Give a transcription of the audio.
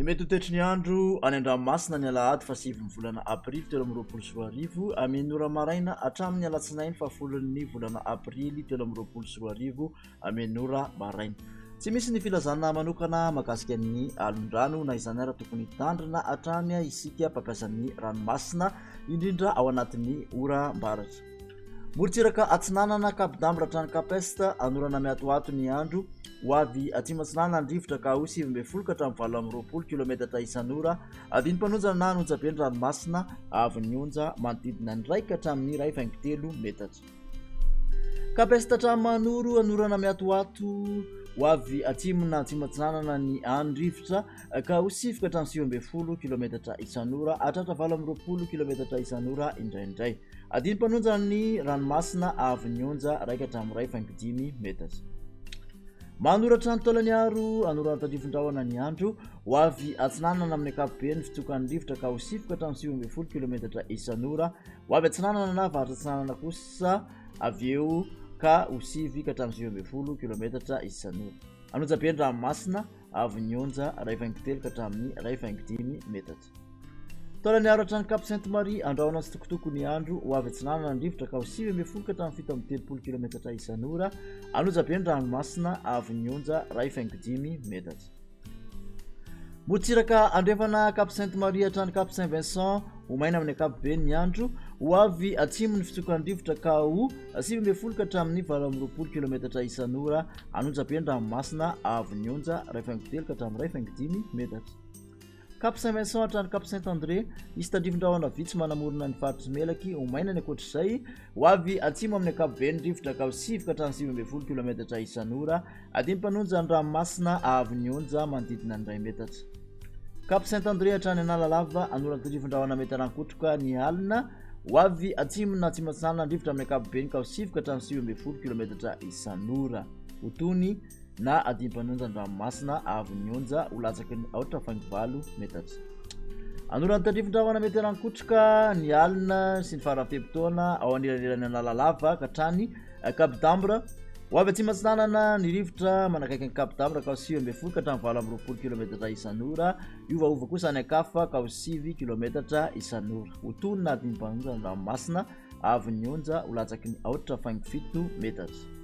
mety ho toetry ny andro any an-dranomasina ny alahady fahasivin'ny volana aprily 2023 amin'ny ora maraina hatramin'ny alatsinainy fahafolon'ny volana aprily 2023 amin'ny ora maraina. Tsy misy ny filazana manokana mahakasika ny alon-drano na izany ara tokony hitandrina hatrany isika mpampiasa ny ranomasina indrindra ao anatin'ny oram-baratra. Morontsiraka atsinanana, Cap d'Ambre hatrany Cap Est, anorana miatoato ny andro. Ho avy atsimo atsinanana ny rivotra ka ho 19 ka hatramin'ny 28 kilometatra isan'ora. Adino mpanonjana na an'onjabe ny ranomasina, haavon'ny onja manodidina ny iray ka hatramin'ny 1,3 metatra. Cap Est hatramin'ny Mahanoro, anorana miatoato. Ho avy atsimo na atsimo atsinanana ny andro rivotra ka ho 9 ka hatramin'ny 19 kilometatra isan'ora, hatratra 28 kilometatra isan'ora indraindray. Adino mpanonja ny ranomasina avy ny onja raika hatramin'ny 1,5 metatra. Manoratra ny Taolaniaro, anorana tandrifin-drahona ny andro, ho avy atsinanana amin'ny ankapobeny fitsokan'ny rivotra ka ho 9 ka hatramin'ny 19 kilometatra isan'ora, ho avy atsinanana na avaratra atsinanana kosa avy eo ka ho 9 ka hatramin'ny 19 kilometatra isan'ora. An'Onjabe ny ranomasina avy ny onja 1,3 ka hatramin'ny 1,5 metatra. Taolaniaro hatrany Cap Sainte Marie, andrahona tsitokotoko ny andro, ho avy atsinanana ny rivotra ka ho 19 ka hatramin'ny 37 kilometatra isan'ora, An'Onjabe ny ranomasina, avy ny onja 1,5 metatra. Morontsiraka andrefana Cap Sainte Marie hatrany Cap Saint Vincent, ho maina amin'ny ankapobeny ny andro, ho avy atsimo ny fitsokan'ny rivotra ka ho 19 ka hatramin'ny 28 kilometatra isan'ora, An'Onjabe ny ranomasina, avy ny onja 1,3 ka hatramin'ny 1,5 metatra. Cap Saint Vincent hatrany Cap Saint André, hisy tandrifin-drahona vitsy manamorona ny faritr'i Melaky ho maina ny ankoatr'izay, ho avy atsimo amin'ny ankapobeny rivotra ka ho 9 ka hatramin'ny 19 kilometatra isan'ora, adim-panonja ny ranomasina haavon'ny onja manodidina ny iray metatra. Cap Saint André hatrany Analalava, anoran-tandrifin-drahona mety harankotroka ny alina, ho avy atsimo na atsimo atsinanana ny rivotra amin'ny ankapobeny ka ho 9 ka hatramin'ny 19 kilometatra isan'ora. Ho tony na adim-panonja an-dranomasina avon'ny onja ho latsaky ny aotra faingo valo metatra. Anoran'ny tandrifin-drahona mety harankotroka ny alina sy ny faran'ny fe-potoana ao anelanelan'ny Analalava ka hatrany Cap d'Ambre. Ho avy atsimo atsinanana ny rivotra manakaiky ny Cap d'Ambre ka ho 19 ka hatramin'ny 28 kilometatra isan'ora. Hiovaova kosa any an-kafa ka ho 9 kilometatra isan'ora. Ho tony na adim-panonja an-dranomasina avon'ny onja ho latsaky ny aotra faingo fito metatra.